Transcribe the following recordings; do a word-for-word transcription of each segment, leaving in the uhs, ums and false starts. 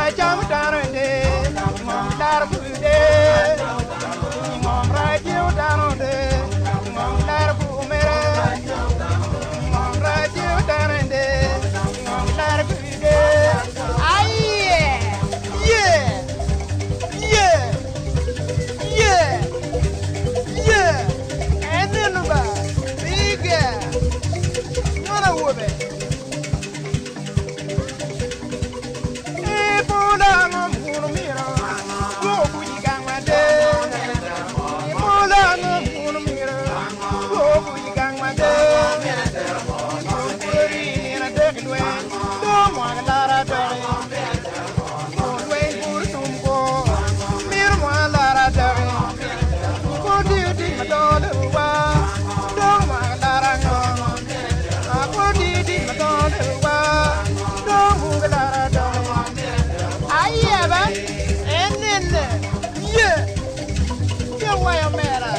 Camu dano ende, ng'om lar kude, ng'om raje dano ende, ng'om lar kumere, ng'om raje dano ende, ng'om lar kude. Aye! Ye! Ye! Ye! Ye! Eneno ba, pige, ng'wana wobe. Akwati dit ma thone wa, dong wang lara ng'om. Akwati dit ma thone wa, dong wang lara ng'om. Aye ba, enene, ye, ye wayo mera.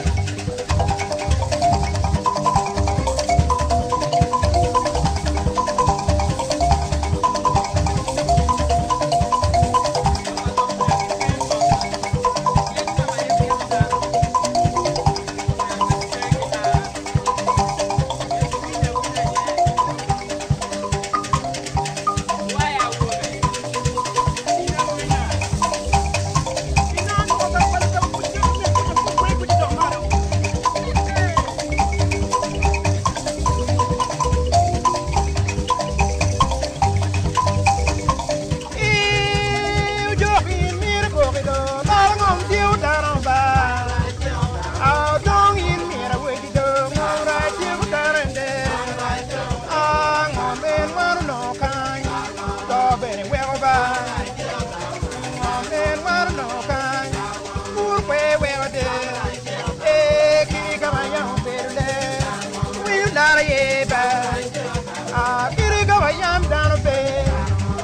Ah, kiri ka wayam dhanu pe,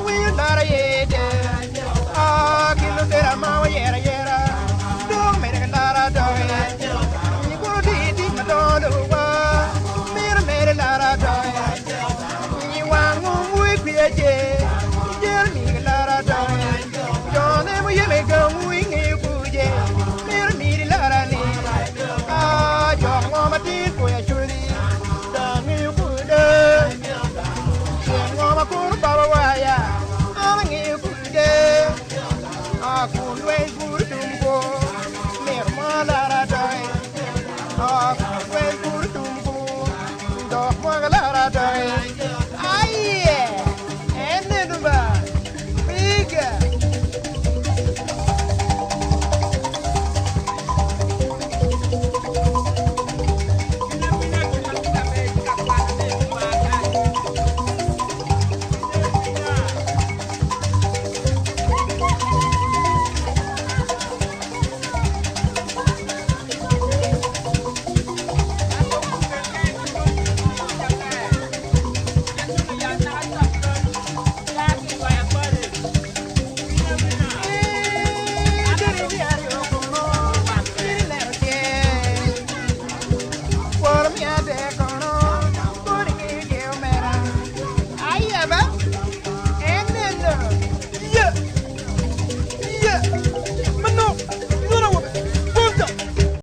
winyo lara ye de. Ah, ki lutera ma wayero ayera, dong' mere lara doge. Nyi kuro di di ma dondo wa, miro mere lara doge. Nyi wang' umui kwiaje, jer mi lara doge. Jone muyeme ga umui ng'eyo kuje, miro miri lara ni. Ah, jok mo ma tin ko ya cwodi, dong' ng'eyo kude. Ceng' mo ma kuro baba waya, an ang'eyo kude. Ah, kun